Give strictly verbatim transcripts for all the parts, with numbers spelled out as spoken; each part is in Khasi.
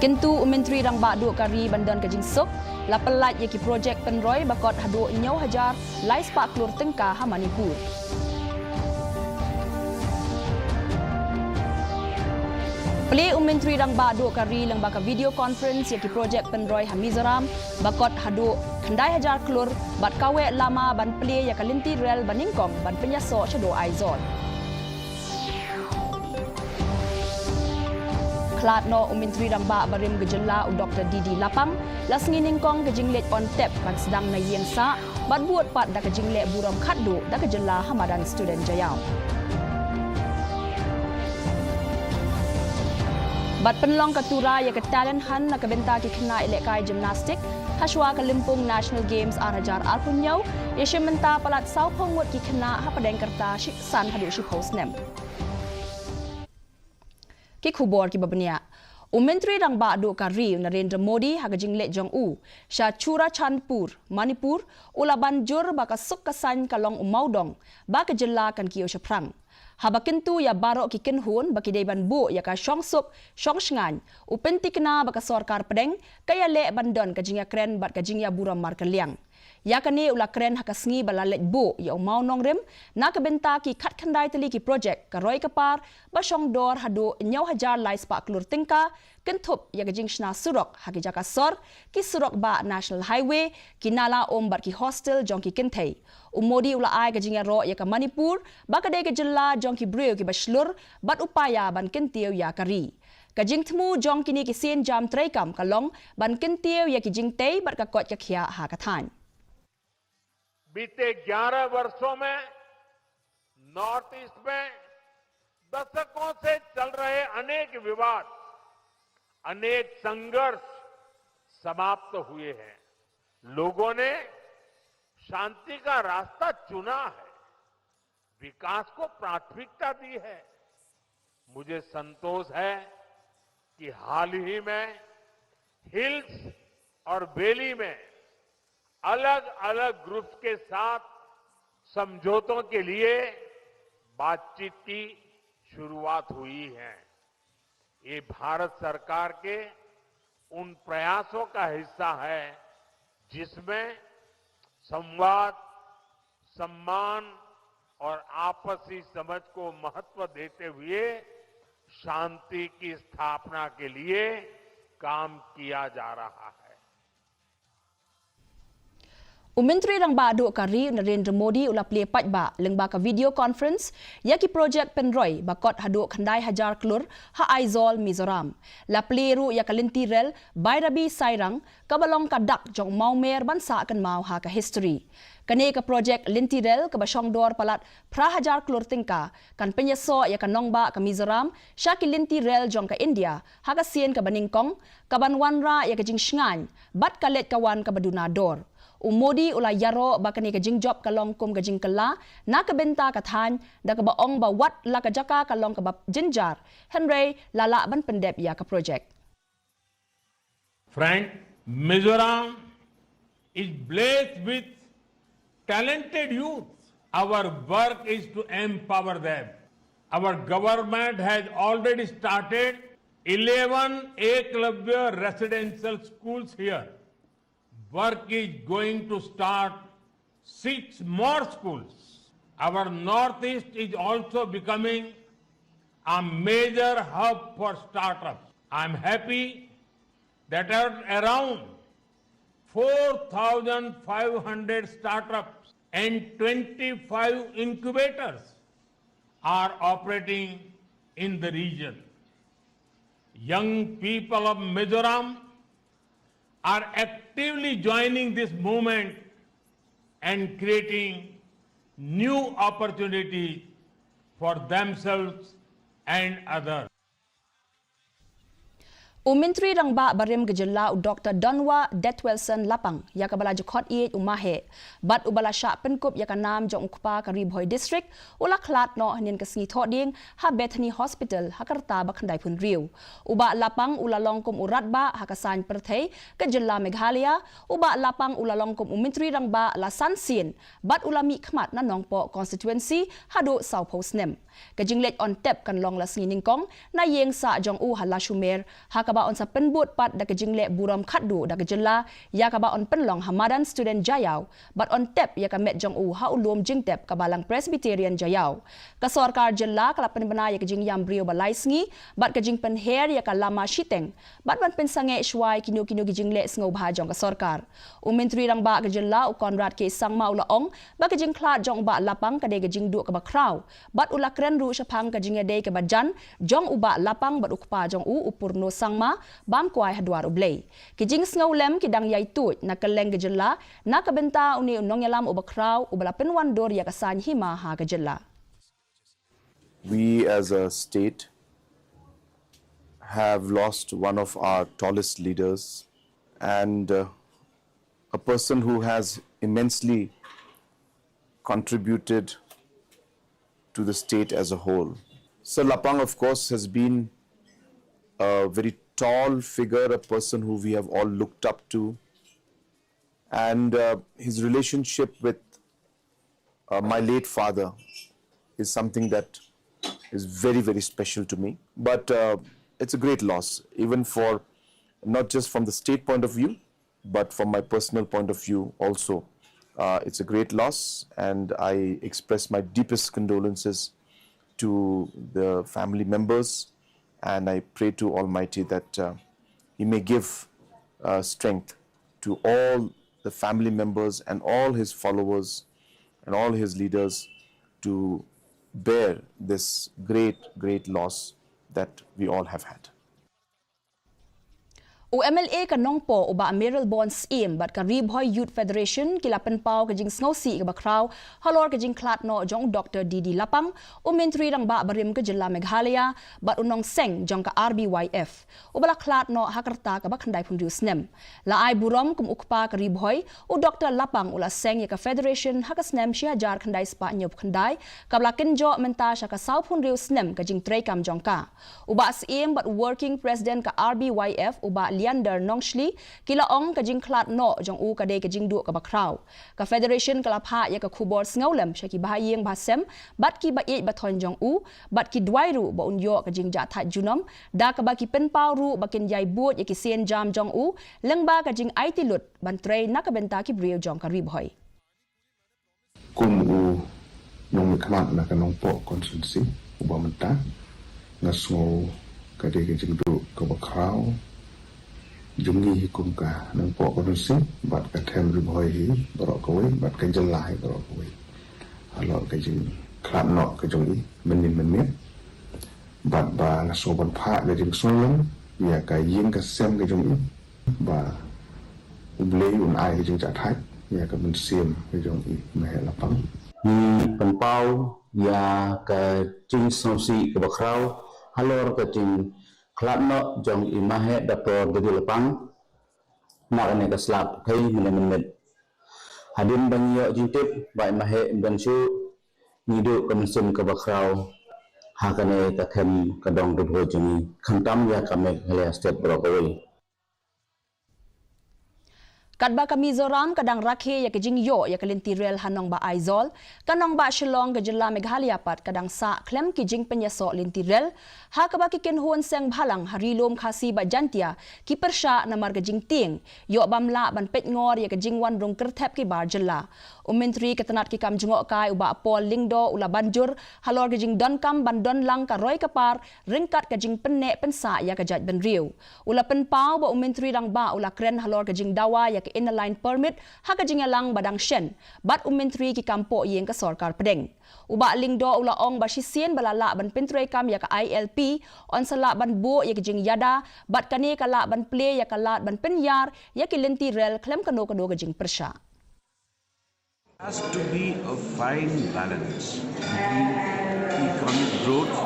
Kyntu u Myntri Rangbah Duh ka ri ban don ka jingsuk, la pyllait ïa ki projek pynroi ba kot haduh hynñiew hajar lai spah klur tyngka ha Manipur. Plie u Myntri Rangbah Duh ka ri lyngba ka video conference ïa ki projek pynroi ha Mizoram ba kot haduh khyndai hajar klur bad kaweh lama ban plie ïa ka lynti rel ba nyngkong ban pynïasoh shaduh Aizawl. Khlad noh u Myntri Rangbah barim ka jylla u Doktor D D Lapang, la sngi nyngkong ka jingleit on tep ban sdang na ïing sah bad bud pat da ka jingleh burom khatduh da ka jylla ha madan Student Jaïaw. Bad pynlong ka Tura ïa ka talent hunt na ka bynta ki khynnah ïalehkai gymnastic hashwa ka Lympung National Games ar hajar arphew hynñiew, ïashim bynta palat sawphew ngut ki khynnah hapdeng ka rta shi san haduh shiphew snem. Ki khubor kiba bniah. U Myntri Rangbah Duh ka ri u Narendra Modi ha ka jingleit jong u sha Churachandpur, Manipur, u la ban jur ba ka suk ka saiñ ka long u mawdong ba ka jylla kan kiew shaphrang. Haba kyntu ïa baroh ki kynhun ba ki dei ban buh ïa ka shongsuk shongshngaiñ, u pyntikna ba ka sorkar pdeng ka ïaleh ban don ka jingïakren bad ka jingïaburom markylliang. Ïa kane u la kren ha ka sngi ba la leit buh ïa u mawnongrim na ka bynta ki khatkhyndai tylli ki projek ka roi ka par ba shongdor haduh hynñiew hajar lai spah klur tyngka, kynthup ïa ka jingshna surok ha ki jaka sor, ki surok bah National Highway, ki nala um bad ki hostel jong ki kynthei. U Modi u la ai ka jingïaroh ïa ka Manipur ba ka dei ka jylla jong ki briew kiba shlur bad u paia ban kyntiew ïa ka ri. Ka jingthmu jong kine ki sienjam treikam ka long ban kyntiew ïa ki jingtei bad ka koit ka khiah ha ka thaiñ. बीते ग्यारह वर्षों में नॉर्थ ईस्ट में दशकों से चल रहे अनेक विवाद, अनेक संघर्ष समाप्त हुए हैं। लोगों ने शांति का रास्ता चुना है, विकास को प्राथमिकता दी है। मुझे संतोष है कि हाल ही में हिल्स और वैली में अलग-अलग ग्रुप्स के साथ समझौतों के लिए बातचीत की शुरुआत हुई है। ये भारत सरकार के उन प्रयासों का हिस्सा है, जिसमें संवाद, सम्मान और आपसी समझ को महत्व देते हुए शांति की स्थापना के लिए काम किया जा रहा है। U Myntri Rangbah Duh ka ri u Narendra Modi u la plie paidbah lyngba ka video conference ïa ki projek pynroi ba kot haduh khyndai hajar klur ha Aizawl, Mizoram. La plie ruh ïa ka lynti rel Bairabi Sairang kaba long ka dak jong u mawmer ban sah kynmaw ha ka history. Kane ka projek lynti rel kaba shongdor palat phra hajar klur tyngka kan pynïasoh ïa ka nongbah ka Mizoram sha ki lynti rel jong ka India ha ka sien kaba nyngkong, kaban wanrah ïa ka jingshngaiñ bad ka leit ka wan kaba duna dor. U Modi u la ïaroh ba kane ka jingjop ka long kum ka jingkylla na ka bynta ka thaiñ, da kaba ong ba wat la ka jaka ka long kaba jynjar, hynrei la lah ban pyndep ïa ka projek. Friend, Mizoram is blessed with talented youth. Our work is to empower them. Our government has already started eleven Eklavya residential schools here. Work is going to start six more schools. Our Northeast is also becoming a major hub for startups. I'm happy that are around four thousand five hundred startups and twenty-five incubators are operating in the region. Young people of Mizoram are actively joining this movement and creating new opportunities for themselves and others. U Myntri Rangbah barim ka jylla u Doktor Donwa Detwelson Lapang, ïa kaba la ju khot ïeit u Maheh, bad uba la shah pynkup ïa ka nam jong u kpa ka Ri Bhoi District, u la khlad noh hynnin ka sngi Thohdieng ha Bethany Hospital ha ka rta ba khyndai phew hynriew. U Bah Lapang u la long kum u Rangbah ha ka saiñ pyrthei ka jylla Meghalaya, u Bah Lapang u la long kum u Myntri Rangbah la san sien, bad u la mihkhmat na Nongpoh constituency haduh sawphew snem. Ka jingleit on tep kan long la sngi nyngkong na ïing sah jong u ha Lashumer, ha ka ba yn sa pynbud pat da ka jingleh burom khatduh da ka jylla ïa kaba yn pynlong ha madan student Jaïaw, bad yn tep ïa ka met jong u ha u lum jingtep ka Balang Presbyterian Jaïaw. Ka sorkar jylla ka la pynbna ïa ka jingïam briew ba lai sngi bad ka jingpynher ïa ka lama shiteng bad ban pynsangeh shuwa ïa kino kino ki jingleh sngewbha jong ka sorkar. U Myntri Rangbah ka jylla u Conrad K Sangma u la ong ba ka jingkhlad jong u Bah Lapang ka dei ka jingduh kaba khraw bad u la kren ruh shaphang ka jingïadei kaba jan jong u Bah Lapang bad u kpa jong u, u Purno Sangma, bam kwai ha dwar U Blei. Ki jingsngewlem ki dang ïai tuid na kylleng ka jylla na ka bynta une u nongïalam uba khraw uba la pynwandur ïa ka saiñ hima ha ka jylla. We as a state have lost one of our tallest leaders and uh, a person who has immensely contributed to the state as a whole. Sir Lapang, of course, has been a very tall figure, a person who we have all looked up to, and uh, his relationship with uh, my late father is something that is very, very special to me. But uh, it's a great loss, even for, not just from the state point of view, but from my personal point of view also. Uh, it's a great loss, and I express my deepest condolences to the family members, and I pray to Almighty that uh, He may give uh, strength to all the family members and all his followers and all his leaders to bear this great, great loss that we all have had. U M L A ka Nongpoh u Bah Mayralborn Syiem bad ka Ri Bhoi Youth Federation ki la pynpaw ka jingsngewsih kaba khraw halor ka jingkhlad noh jong u Doktor D D Lapang, u Myntri Rangbah barim ka jylla Meghalaya bad u nongseng jong ka R B Y F, uba la khlad noh ha ka rta kaba khyndai phew hynriew snem. La ai burom kum u kpa ka Ri Bhoi, u Doktor Lapang u la seng ïa ka Federation ha ka snem shi hajar khyndai spah hynñiew phew khyndai, kaba la kynjoh mynta sha ka saw phew hynriew snem ka jingtreikam jong ka. U Bah Syiem bad u Working President ka R B Y F, u Bah Leander Nongshli, ki la ong ka jingkhlad noh jong u ka dei ka jingduh kaba khraw. Ka Federation ka la phah ïa ka khubor sngewlem sha ki bahaïing bahasem bad ki ba ïeit ba thoiñ jong u, bad ki duwai ruh ba un ïoh ka jingjahthait junom, da kaba ki pynpaw ruh ba kin ïai bud ïa ki sienjam jong u lyngba ka jingaiti lut ban trei na ka bynta ki briew jong ka Ri Bhoi. Kum u nongmihkhmat na ka Nongpoh constituency uba mynta, nga sngew ka dei ka jingduh kaba khraw jong ngi hi kum ka Nongpoh constituency bad ka them Ri Bhoi hi baroh kawei bad ka jylla hi baroh kawei halor ka jingkhlad noh ka jong i mynnin mynmiet. Bad ba nga sngew ban phah ka jingsngewlem ïa ka ïing ka sem ka jong i, ba U Blei un ai ka jingjahthait ïa ka mynsiem ka jong i Maheh Lapang. Ngi pynpaw ïa ka jingsngewsih kaba khraw halor ka jingkhlad noh jong i Maheh Doktor D D Lapang na kane ka slap pyrthei mynne mynmiet. Hadien ba ngi ïoh jingtip ba i Maheh im don shuh, ngi duh ka mynsiem kaba khraw ha kane ka them ka dong Ri Bhoi jong ngi, khamtam ïa ka Meghalaya State baroh kawei. Katba ka Mizoram ka dang rakhe ïa ka jingïoh ïa ka lynti rel ha nongbah Aizawl, ka nongbah Shillong ka jylla Meghalaya pat ka dang sah khlem ki jingpynïasoh lynti rel, ha kaba ki kynhun seng bhalang ha Ri Lum Khasi bad Jaintia ki pyrshah namar ka jingtieng ïoh bym lah ban peit ngor ïa ka jingwan rung kyrthep ki bar jylla. U Myntri ka tnat ki kam jngohkai u Bah Paul Lyngdoh u la ban jur halor ka jingdonkam ban don lang ka roi ka par ryngkat ka jingpynneh pynsah ïa ka jaitbynriew. U la pynpaw ba u Myntri Rangbah u la kren halor ka jingdawa ïa ka Inner Line Permit ha ka jingïalang ba dang shen bad u Myntri ki kam pohïing ka Sorkar Pdeng. U Bah Lyngdoh u la ong ba shisien ba la lah ban pyntreikam ïa ka I L P, yn sa lah ban buh ïa ka jingïada bad kane ka lah ban plie ïa ka lad ban pynïar ïa ki lynti rel khlem kano kano ka jingpyrshah. Has to be a fine balance between economic growth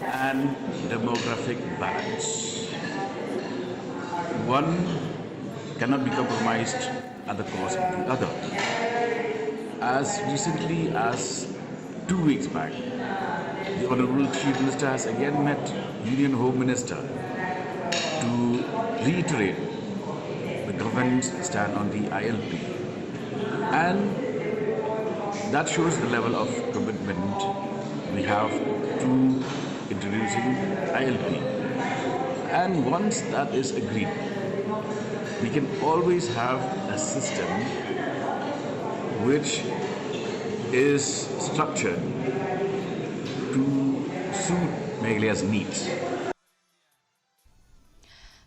and demographic balance. One cannot be compromised at the cost of the other. As recently as two weeks back, the Honorable Chief Minister has again met Union Home Minister to reiterate the government's stand on the I L P. And that shows the level of commitment we have to introducing I L P. And once that is agreed, we can always have a system which is structured to suit Meghalaya's needs.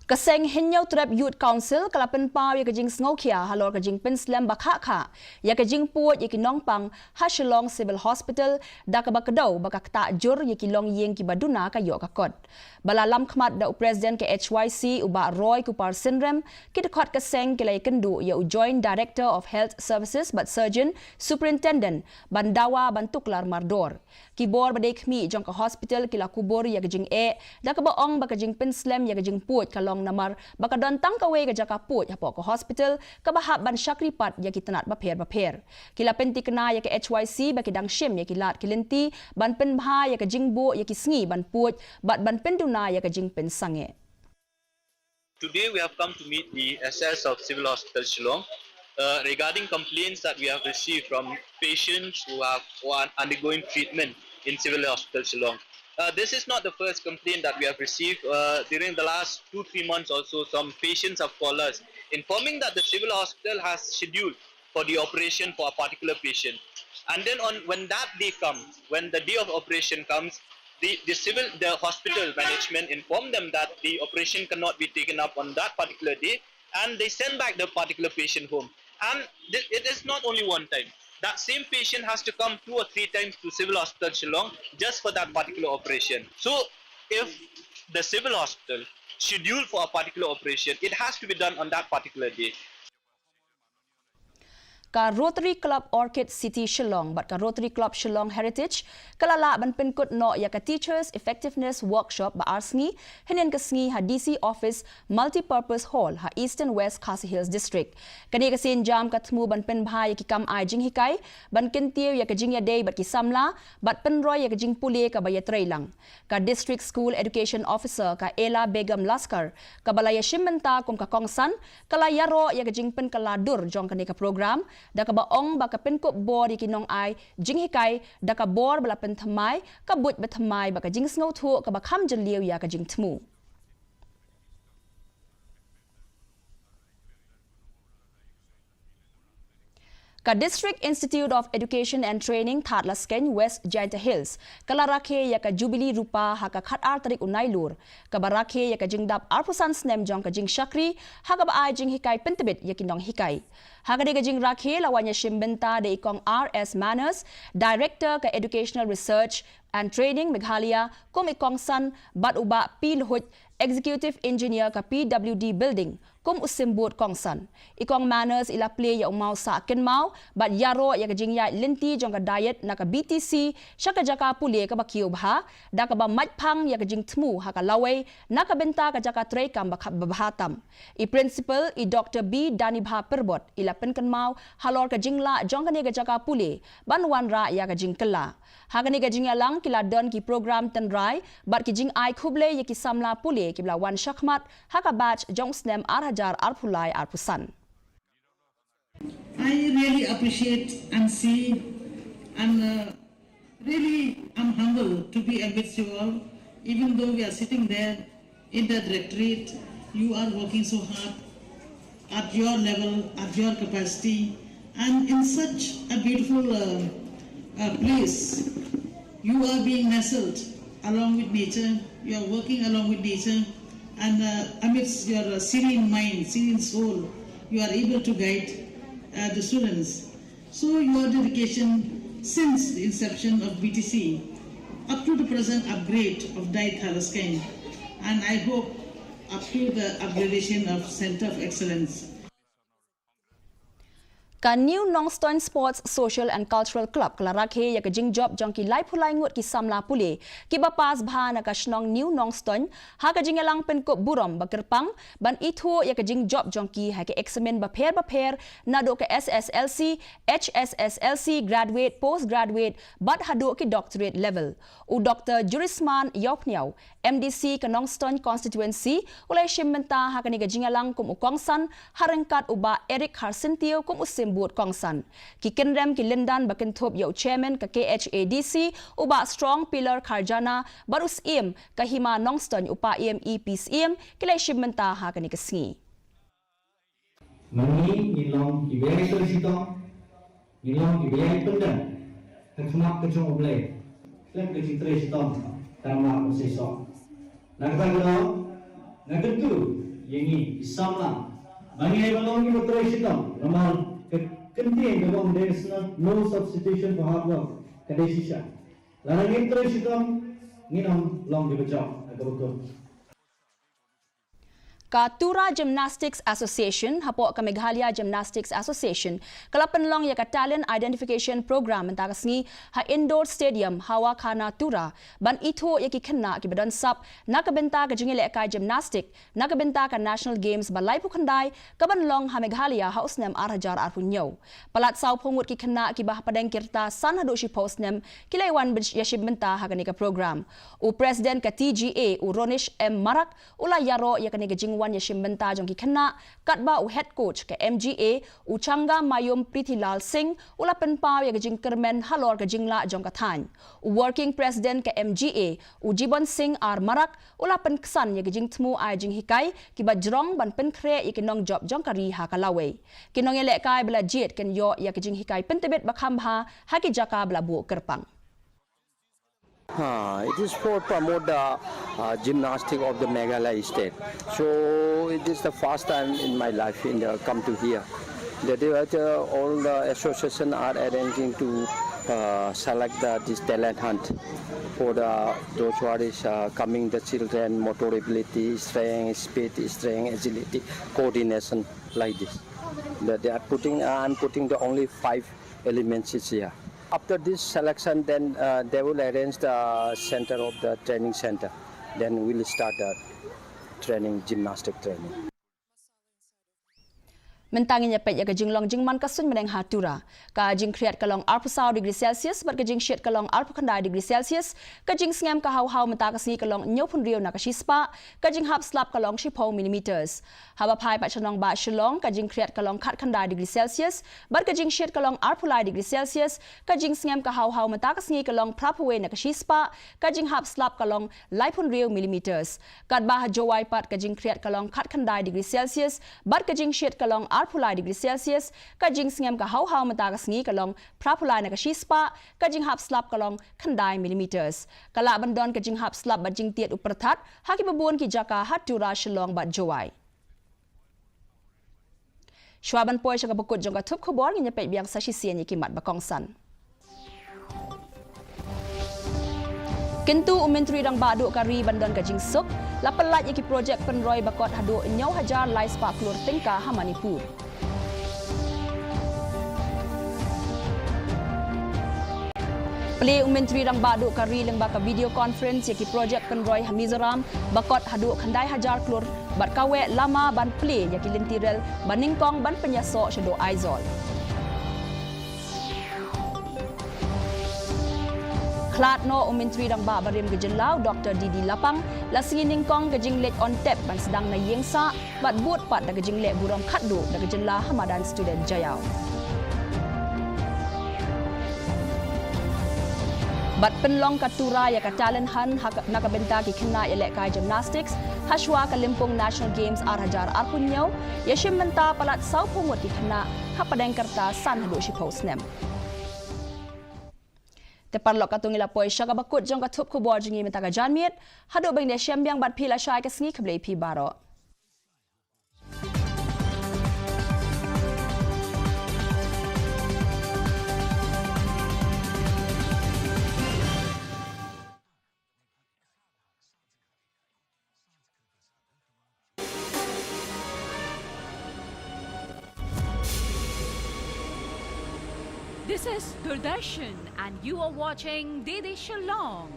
Ka seng Hynñiewtrep Youth Council ka la pynpaw ïa ka jingsngewkhia halor ka jingpynslem ba khah khah ïa ka jingpuid ïa ki nongpang ha Shillong Civil Hospital da kaba kdew ba ka ktah jur ïa ki longïing kiba duna ka ïoh ka kot. Ba la lamkhmat da u President ka H Y C u Bah Roy Kupar Synrem, ki dkhot ka seng ki la ïakynduh ïa u Joint Director of Health Services bad Surgeon Superintendent ban dawa ban tuklar mardor. Ki bor ba dei khmih jong ka hospital ki la kubur ïa ka jingeh da kaba ong ba ka jingpynslem ïa ka jingpuid ka long namar ba ka don tang kawei ka jaka puid hapoh ka hospital kaba hap ban shakri pat ïa ki tnat bapher bapher. Ki la pyntikna ïa ka H Y C ba ki dang shim ïa ki lad ki lynti ban pynbha ïa ka jingbuh ïa ki sngi ban puid bad ban pynduna ïa ka jingpynsangeh. Today we have come to meet the S S of Civil Hospital Shillong uh, regarding complaints that we have received from patients who have who are undergoing treatment in Civil Hospital Shillong. Uh, this is not the first complaint that we have received. Uh, during the last two, three months also, some patients have called us informing that the Civil Hospital has scheduled for the operation for a particular patient. And then on when that day comes, when the day of operation comes, the, the civil the hospital management informed them that the operation cannot be taken up on that particular day, and they send back the particular patient home. And it is not only one time. That same patient has to come two or three times to Civil Hospital Shillong just for that particular operation. So if the civil hospital scheduled for a particular operation, it has to be done on that particular day. Ka Rotary Club Orchid City Shillong bad ka Rotary Club Shillong Heritage ka la lah ban pynkut noh ïa ka Teachers Effectiveness Workshop ba ar sngi hynnin ka sngi ha D C Office Multipurpose Hall ha Eastern West Khasi Hills District. Kane ka sienjam ka thmu ban pynbha ïa ki kam ai jinghikai, ban kyntiew ïa ka jingïadei bad ki samla bad pynroi ïa ka jingpule kaba ïatreilang. Ka District School Education Officer ka Ella Begum Laskar kaba la ïashim bynta kum ka kongsan ka la ïaroh ïa ka jingpynkylla dur jong kane ka program da kaba ong ba ka pynkup bor ïa ki nongai jinghikai da ka bor ba la pynthymmai, ka buit ba thymmai bad ka jingsngewthuh kaba kham jylliew ïa ka jingthmu. Ka District Institute of Education and Training Thadlaskein, West Jaintia Hills ka la rakhe ïa ka Jubilee Rupa ha ka khatar tarik u Nailur, kaba rakhe ïa ka jingdap arphew san snem jong ka jingshakri ha kaba ai jinghikai pyntbit ïa ki nonghikai. Ha kane ka jingrakhe la wan ïashim bynta da i Kong R S Manners, Director ka Educational Research and Training Meghalaya, kum i kongsan bad u Bah P Lhuid, Executive Engineer ka P W D Building, kum u symbud kongsan. I Kong Manners i la plie ïa u maw sah kynmaw bad ïaroh ïa ka jingïaid lynti jong ka diet na ka B T C sha ka jaka pule kaba kiew bha da kaba mait phang ïa ka jingthmu ha ka lawei na ka bynta ka jaka treikam ba bha tam. I Principal i Doctor B Danibha Pyrbot i la pynkynmaw halor ka jinglah jong kane ka jaka pule ban wanrah ïa ka jingkylla. Ha kane ka jingïalang ki la don ki program tynrai bad ki jingai khublei ïa ki samla pule kiba la wan shakhmat ha ka batch jong u snem ar hajar arphew lai arphew san. I really appreciate and see and uh, really I'm humble to be amidst you all, even though we are sitting there in the directorate, you are working so hard at your level, at your capacity, and in such a beautiful uh, uh, place. You are being nestled along with nature, you are working along with nature, and uh, amidst your uh, serene mind, serene soul, you are able to guide uh, the students. So your dedication since the inception of B T C up to the present upgrade of Diet Thadlaskein, and I hope up to the upgradation of Center of Excellence. Ka New Nongstoin Sports Social and Cultural Club ka la rakhe ïa ka jingjop jong ki laiphew lai ngut ki samla pule kiba pass bha na ka shnong New Nongstoin ha ka jingïalang pynkup burom ba kyrpang ban ithuh ïa ka jingjop jong ki ha ki eksamin bapher bapher naduh ka S S L C, H S S L C, Graduate, Post Graduate bad haduh ki Doctorate level. U Doctor Jurisman Ïawphniaw, M D C ka Nongstoin Constituency, u la ïashim bynta ha kane ka jingïalang kum u kongsan ha ryngkat u Bah Eric Kharsyntiew kum u symbud bud kongsan. Ki kynrem ki lyndan ba kynthup ïa u chairman ka K H A D C, u Bah Strong Pillar Kharjana, bad u Syiem ka Hima Nongstoiñ, u Paiem E P Syiem, ki la ïashim bynta ha kane ka sngi. Mynne ngi long kiba ïai trei shitom, ngi long kiba ïai pyndem ha khmat ka jong U Blei khlem ka jingtrei shitom ka namar u seisoh. Na kata ka daw nga kyntu ïa ngi ki samla ba ngi hap ban long kiba trei shitom namar ka kyntien kaba ong there is no, no substitution for hard work ka dei shisha. Lada ngim trei shitom ngin ym long kiba jop ha kaba kut. Ka Tura Gymnastics Association hapoh ka Meghalaya Gymnastics Association ka la pynlong ïa ka Talent Identification Program mynta ka sngi ha Indoor Stadium Hawakhana Tura ban ithuh ïa ki khynnah kiba don sap na ka bynta ka jingïalehkai gymnastic na ka bynta ka National Games ba laiphew khyndai kaban long ha Meghalaya ha u snem ar hajar arphew hynñiew. Palat sawphew ngut ki khynnah kiba hapdeng ki rta san haduh shiphew snem ki la wan ïashim bynta ha kane ka program. U President ka T G A u Ronish M Marak u la ïaroh ïa kane ka jingwan ïashim bynta jong ki khynnah, katba u Head Coach ka M G A u Changa Mayum Prithilaal Singh u la pynpaw ïa ka jingkyrmen halor ka jinglah jong ka thaiñ. U Working President ka M G A u Jibon Singh R Marak u la pynksan ïa ka jingthmu ai jinghikai kiba jrong ban pynkhreh ïa ki nongjop jong ka ri ha ka lawei. Ki nongïalehkai ba la jied kin ïoh ïa ka jinghikai pyntbit ba kham bha ha ki jaka ba la buh kyrpang. Ah, it is for promote the uh, gymnastic of the Meghalaya state. So it is the first time in my life in the come to here. The, the, uh, all the association are arranging to uh, select the, this talent hunt for the those who are is, uh, coming the children, motor ability, strength, speed, strength, agility, coordination, like this. That they are putting. Uh, I'm putting the only five elements is here. After this selection, then uh, they will arrange the center of the training center. Then we'll start the training, gymnastic training. Mynta ngin ïa peit ïa ka jinglong jingman ka suiñ bneng ha Tura. Ka jingkhriat ka long arphew saw degree Celsius bad ka jingshit ka long arphew khyndai degree Celsius. Ka jingsngem ka haw haw mynta ka sngi ka long hynñiewphew hynriew na ka shispah. Ka jinghap slap ka long shiphew millimeters. Haba phai pat sha nongbah Shillong, ka jingkhriat ka long khatkhyndai degree Celsius bad ka jingshit ka long arphew lai degree Celsius. Ka jingsngem ka haw haw mynta ka sngi ka long phraphew wei na ka shispah. Ka jinghap slap ka long laiphew hynriew millimeters. Katba ha Jowai pat ka jingkhriat ka long khatkhyndai degree Celsius bad ka jingshit ka long arphew lai degree Celsius. Ka jingsngem ka haw haw mynta ka sngi ka long phraphew lai na ka shispah. Ka jinghap slap ka long khyndai millimeters. Ka lah ban don ka jinghap slap bad jingtied u pyrthat ha kiba bun ki jaka ha Tura, Shillong bad Jowai. Shuwa ban poi sha kaba kut jong ka thup khubor, ngin ïa peit biang sa shisien ïa ki mat ba kongsan. Kyntu u Myntri Rangbah Duh ka ri ban don ka jingsuk, la pyllait ïa ki projek pynroi ba kot haduh hynñiew hajar lai spah klur tyngka ha Manipur. Plie u Myntri Rangbah Duh ka ri lyngba ka video conference ïa ki projek pynroi ha Mizoram ba kot haduh khyndai hajar klur bad kaweh lama ban plie ïa ki lynti rel ba nyngkong ban pynïasoh shaduh Aizawl. Khlad noh u Myntri Rangbah barim ka jylla u Doktor D D Lapang, la sngi nyngkong ka jingleit on tep ban sdang na ïing sah bad bud pat da ka jingleh burom khatduh da ka jylla ha madan Student Jaiaw. Bad pynlong ka Tura ïa ka talent hunt ha ka, na ka bynta ki khynnah ïalehkai gymnastics, ha shuwa ka lympung National Games ar hajar arphew hynñiew, ïashim bynta palat sawphew ngut ki khynnah hapdeng ka rta san haduh shiphew snem. Te paralok, katto ngi la poi sha kaba kut jong ka thup khubor jong ngi mynta ka janmiet. Haduh ban ïashem biang bad phi lashai ka sngi, khublei phi baroh. This is Doordarshan and you are watching D D Shillong.